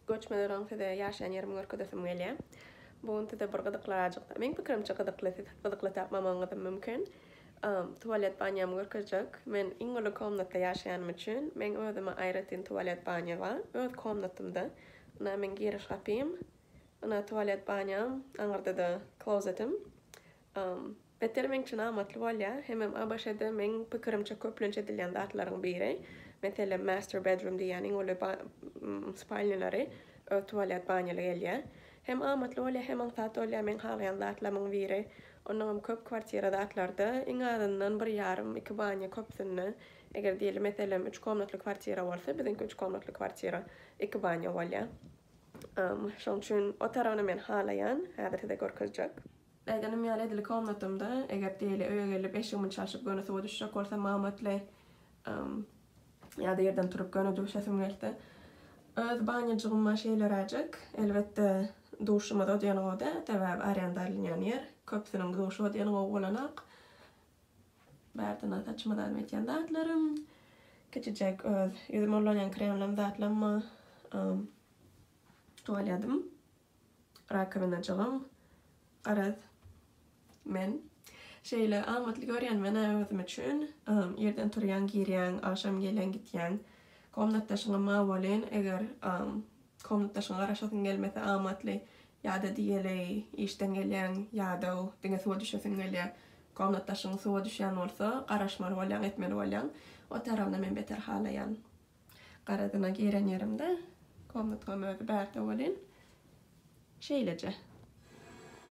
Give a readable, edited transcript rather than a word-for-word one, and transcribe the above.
Göçmeden öň size ýaşaýan ýerimi görkezesim gelýär. Bu gün size bir gyzyklyajyk, meň pikirimçe gyzykly, siz gyzykly tapmamagyňyzam mümkin. Tualet banýamy görkezjek. Men iň uly komnatda ýaşaýanym üçin, meň özüme aýratyn tualet banýa bar, öz komnatymda. Ynha meň giriş gapym, ynha tualet banýam, aňyrda-da klozetim. Beter meň üçin amatly bolýar. Hemem ABŞ-da meň pikirimçe köplenç edilýän zatlaryň biri, meselem master bedroom diýýän iň uly spalnýalary öz tualet banýaly gelýär. Hem amatly bolýar, hem aňsat bolýar, meň halaýan zatlarymyň biri. Onnoňam köp kwartira zatlarda iň azyndan bir ýarym, iki banýa köpüsinde. Eger diýeli meselem üç komnatly kwartira bolsa, biziňki üç komnatly kwartira, iki banýa bolýar. Şoň üçin o tarabyny men halaýan, häzir size görkezjek. Aýdanym ýaly edil komnatymda, eger diýeli öýe gelip eşigimi çalşyp göni suwa düşjek bolsam amatly ýa-da ýerden turup göni duşasym gelse. Öz banýajygym bar şeýleräjik. Elbetde duşumyz o diýen gowy däl, sebäbi arenda alynýan ýer. Köpüsiniň duşy o diýen gowy bolanok. Bärden saçyma zadym etýän zatlarym. Kiçijek öz ýüzüme ullanýan kremlem zatlam bar. Tualedym. Rakowinajygym, garaz, men şeýle amatly görýän men-ä özüm üçin. Irden turýaň, girýäň, agşam gelýäň, gitýäň. Komnatdaşyňam bar welin, eger komnatdaşyňa garaşasyň gelmese amatly. Ýa-da diýeli, işden gelýäň, ýadaw, diňe suwa düşesiň gelýär. Komnatdaşyň suwa düşýän bolsa, garaşmaly bolýaň, etmeli bolýaň. O tarabyny men beter halaýan. Garazyna giren ýerimde komnatkam özi bärde welin şeýleje.